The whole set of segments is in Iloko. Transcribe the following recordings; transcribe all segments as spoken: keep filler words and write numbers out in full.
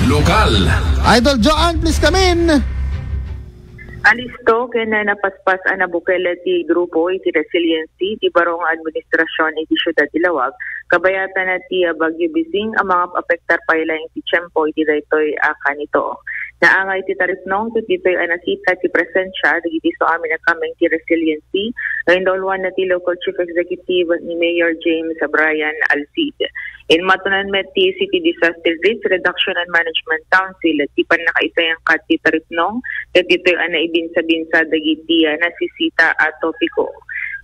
Lokal. Idol Joanne, please come in. Alisto ken napaspas a nabukel ti grupo iti resiliency ti barong administrasyon iti siudad ti Lawag, kabayatan ti Bagyo Bising a mangapapektar pay laeng ti tiempo iti daytoy a kanito. Naangay ti taripnong ket ditoy a nasita ti presensia dagiti su amin a kameng ti resiliency nga indauluan ti local chief executive ni Mayor James Brian Alcid. Inmatunan met ti City Disaster Risk Reduction and Management Council ti pannakaisayangkat ti taripnong ket ditoy a naibinsa-binsa dagiti ah, nasisita a topiko.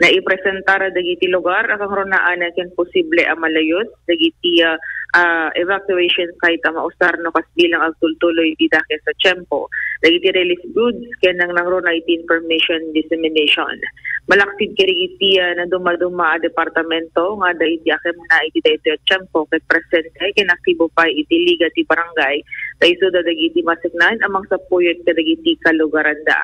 Naipresentar dagiti lugar a kangrunaan ken posible a malayos dagiti ah, ah, evacuation site a mausar no kasbilang agtultuloy ti dakes a tiempo dagiti relief goods ken nangruna iti information dissemination. Malaksid kadagiti ah, nadumaduma a departamento nga adda iti akemna iti daytoy a tiempo ket presente ken aktibo pay iti liga ti barangay ta isuda dagiti maseknan a mangsapuyot kadagiti kalugaranda.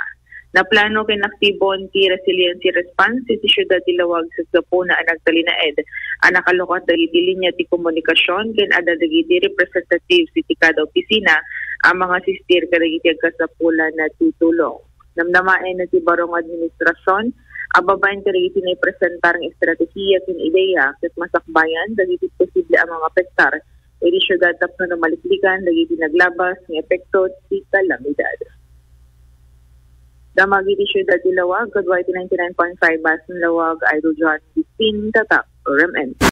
Naplano ken aktibon ti resiliency response iti siudad ti Lawag ket gapuna a nagtalinaed a nakalukat dagiti linya ti komunikasion ken adda dagiti representatives iti kada opisina a mangasistir kadagiti agkasapulan a tutulong. Namnamaen ti barong administrasyon a babaen kadagiti naipresentar nga estratehiya ken ideya ket masakbayan dagiti posible a mangapektar iti siudad tapno maliklikan dagiti naglabas nga epekto ti kalamidad. Damag iti siudad ti Lawag, kadua iti ninety-nine point five Basin Lawag, Idol John fifteen, Tatak, R M N.